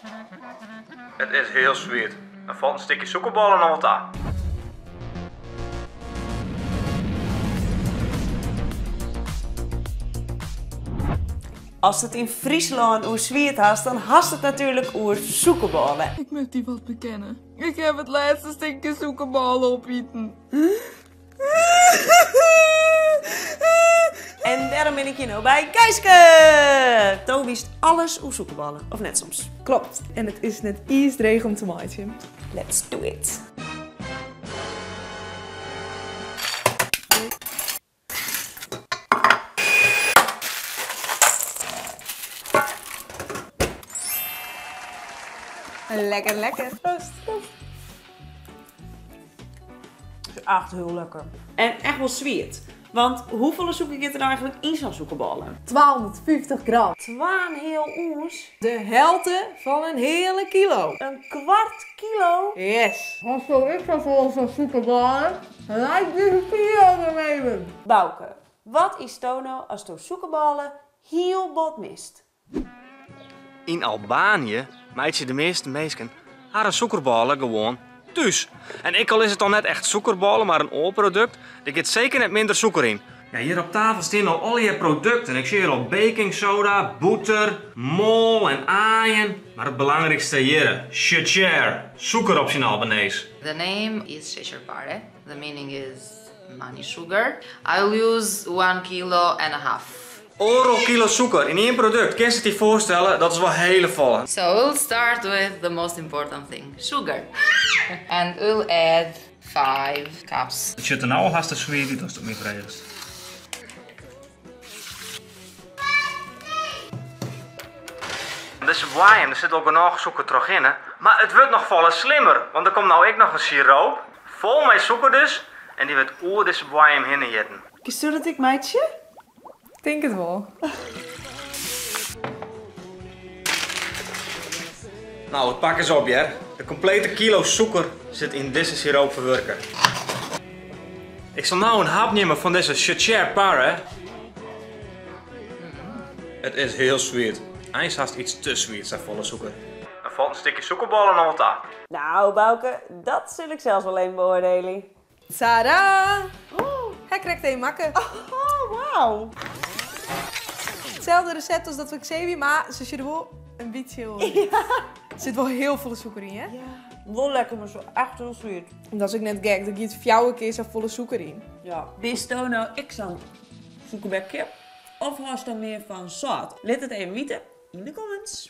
It is hiel swiet. Dan falt in stikje sûkerbôle noch wol ta. Ast it yn Fryslân oer swiet hast, dan hast it natuerlik oer sûkerbôle. Ik moat dy wat bekenne. Ik haw it lêste stikje sûkerbôle opiten. En dêrom bin ik hjir no by Geiske! Do witst alles oer sûkerbôle, of net soms? Kloppet. En it is net iens dreech om te meitsjen. Let's do it! Lekker, lekker. Proost. Is echt hiel lekker. En echt wol swiet. Want hoefolle sûker giet der no eigentlik yn sa'n sûkerbôle? 250 gram. Twaenheal ûns. De helte fan in heale kilo. In kwart kilo? Yes. Hasto ek safolle fan sûkerbôle? Like dizze fideo dan even! Bouke, wat ytsto no asto sûkerbôle hiel bot mist? Yn Albanië meitsje de measte minsken harren sûkerbôle gewoan thús. En ek al is it dan net echt sûkerbôle, mar in oar produkt, der giet seker net minder sûker yn. Ja, hjir op tafel stean al allegear produkten. Ik sjoch hjir al baking soda, bûter, moal en aaien. Mar it belangrykste hjir, sheqer, sûker op syn Albanees. The name is sheqerpare, the meaning is money sugar. I will use one kilo and a half. Oardel kilo sûker yn ien produkt, kinst it dy foarstelle? Dat is wol hele folle. So we'll start with the most important thing, sugar. And we'll add five cups. It sjocht der no al hast te swiet út ast it my fregest. Dizze boaiem, der sit al genôch sûker trochhinne, mar it wurdt noch folle slimmer, want der komt no ek noch in siroop, fol mei sûker dus, en dy wurdt oer dizze boaiem hinne jitten. Kinsto dat ek meitsje? Tink it wol. No, it pak is op hear. De komplete kilo sûker sit yn dizze siroop ferwurke. Ik sil no in hap nimme fan dizze sheqerpare. It is hiel swiet. Eins hast iets te swiet, sa folle sûker. Dan falt in stikje sûkerbôle noch wol ta. No, Bouke, dat sil ik sels wol even beoardielje. Tada! Ha krekt even makke. Oh, wauw! Itselde resept as dat fan Xavier, mar se sjogge der wol in bytsje oars út. Der sit wol hiel folle sûker yn, hè? Ja. Wol lekker, mar so echt hiel swiet. En dat is ek net gek, der giet fjouwer kear safolle sûker yn. Ja. Bisto no ek sa'n sûkerbekje? Of hâldsto mear fan sâlt? Lit it even witte yn de comments.